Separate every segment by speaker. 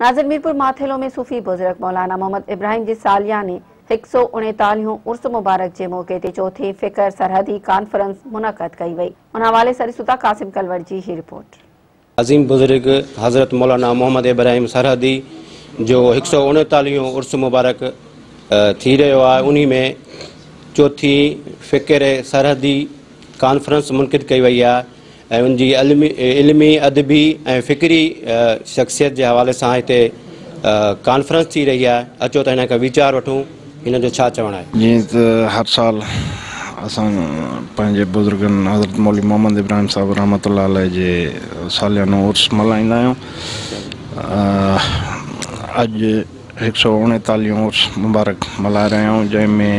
Speaker 1: ناظر ميرپور ماٿيلو ۾ صوفي بزرگ مولانا محمد ابراهيم جي سالياني 139 عرس مبارڪ جي موقعي تي چوٿين فڪر سرحدي ڪانفرنس منعقد ڪئي وئي. ان حوالي سان ڏسون ٿا قاسم ڪلوڙ جي هي رپورٽ.
Speaker 2: عظيم بزرگ حضرت مولانا محمد ابراهيم سرحدي جو 139 عرس مبارڪ ٿي رهيو آهي، انهي ۾ چوٿين فڪر سرحدي ڪانفرنس منعقد ڪئي وئي آهي ۽ ان جي علمي، ادبي ۽ فڪري شخصيت جي حوالي سان هتي ڪانفرنس ٿي رهي آهي. اچو ته هن کان ويچار وٺون، هن جو ڇا چوڻ آهي.
Speaker 3: جيئن ته هر سال اسان پنهنجي بزرگن حضرت مولوي محمد ابراهيم صاحب رحمة الله عليه جي ساليانو عرس ملهائيندا آهيون. اڄ 139 عرس مبارڪ ملهائي رهيا آهيون، جنهن ۾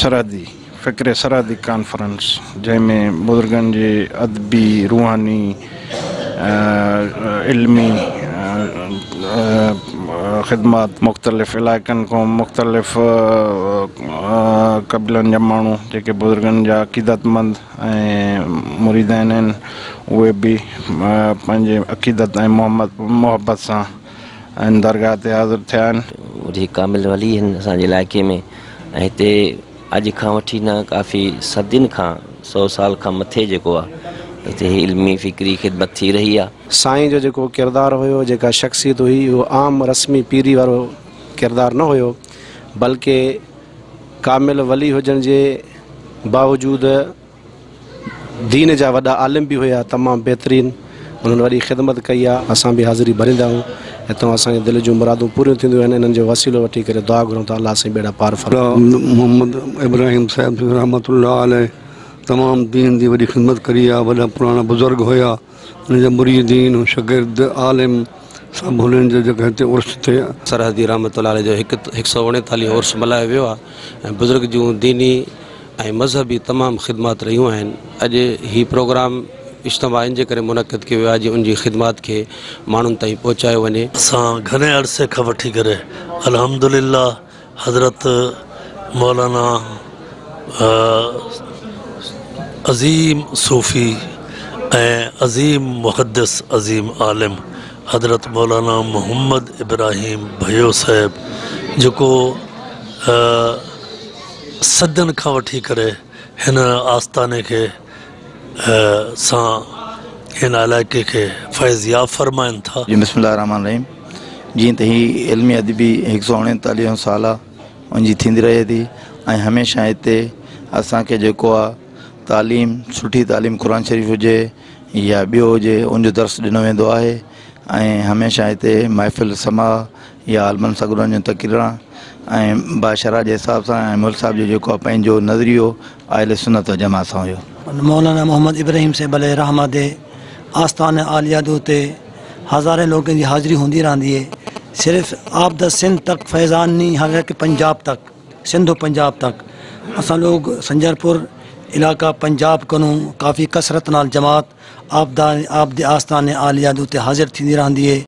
Speaker 3: سرحدي فڪر سرحدي ڪانفرنس، جنهن ۾ بزرگن جي ادبي، روحاني، علمي خدمات مختلف علائقن کان مختلف قبيلن جا ماڻهو جيڪي بزرگن جا عقيدتمند ۽ مريدين آهن، اهي به پنهنجي عقيدت ۽ محبت سان هن درگاهه تي حاضر ٿيا آهن.
Speaker 4: وڏي ڪامل ولي آهن اسان جي علائقي ۾ ۽ هتي اڄ کان وٺي نه ڪافي صدين کان 100 سال کان مٿي جيڪو آ هتي هي علمي فڪري خدمت ٿي رهي آ.
Speaker 5: سائين جو جيڪو ڪردار هيو، جيڪا شخصيت هئي، اهو عام رسمي پيري وارو ڪردار نه هيو، بلڪه ڪامل ولي هجڻ جي باوجود دين جا وڏا عالم به هيا، تمام بهترين انهن وڏي خدمت ڪئي آ. اسان به حاضري ڀريندا آهيون، هتان اسان جي دل جون مرادون پوريون ٿينديون آهن، انهن جو وسيلو وٺي ڪري دعا گهرون ٿا الله سائين ٻيڙا پار فرمائي.
Speaker 6: محمد ابراهيم صاحب رحمة الله عليه تمام دين جي وڏي خدمت ڪئي آ، وڏا پراڻا بزرگ هيا، ان جا مريدين شاگرد عالم سڀ هنن جي جيڪا هتي عرس ٿئي.
Speaker 7: سرحدي رحمة الله عليه جو 139 عرس ملهايو ويو آ ۽ بزرگ جون ديني ۽ مذهبي تمام خدمات رهيون آهن. اڄ هي پروگرام اجتماع ان جي ڪري منعقد ڪيو ويو آهي جي ان جي خدمات کي ماڻهن تائين پهچايو وڃي.
Speaker 8: اسان گهڻي عرصي کان وٺي ڪري الحمدلله حضرت مولانا عظيم صوفي ۽ عظيم محدث عظيم عالم حضرت مولانا محمد ابراهيم ڀيو صاحب جيڪو صدين کان وٺي ڪري هن آستاني کي سان هن علائقي کي فيض ياب فرمائن ٿا.
Speaker 9: جي بسم الله الرحمٰن الرحيم. جيئن ته هي علمي ادبي 139 سال آ ان جي ٿيندي رهي ٿي ۽ هميشه هتي اسان کي جيڪو آ تعليم سٺي تعليم قرآن شريف هجي يا ٻيو هجي ان جو درس ڏنو ويندو آهي ۽ هميشه هتي محفل سماع يا عالمن سڳورن جون تقريران ۽ باشرا جي حساب سان ۽ مولوي صاحب جو جيڪو آ پنهنجو نظريو اهل سنت و جماعت سان هيو.
Speaker 10: مولانا محمد ابراهيم صاحب عليه الرحمه دي آستانه عاليه دي اتي هزارين لوگن جي حاضري هوندي رهندي هي. صرف آپ دا سنڌ تڪ فيضان ني حقيقت پنجاب تڪ، سنڌ و پنجاب تڪ اسان لوگ سنجرپور علاقہ پنجاب کنوں کافی کثرت نال جماعت آپ دا آپ دے آستانه عاليه دي اتي حاضر ٿيندي رهندي هي.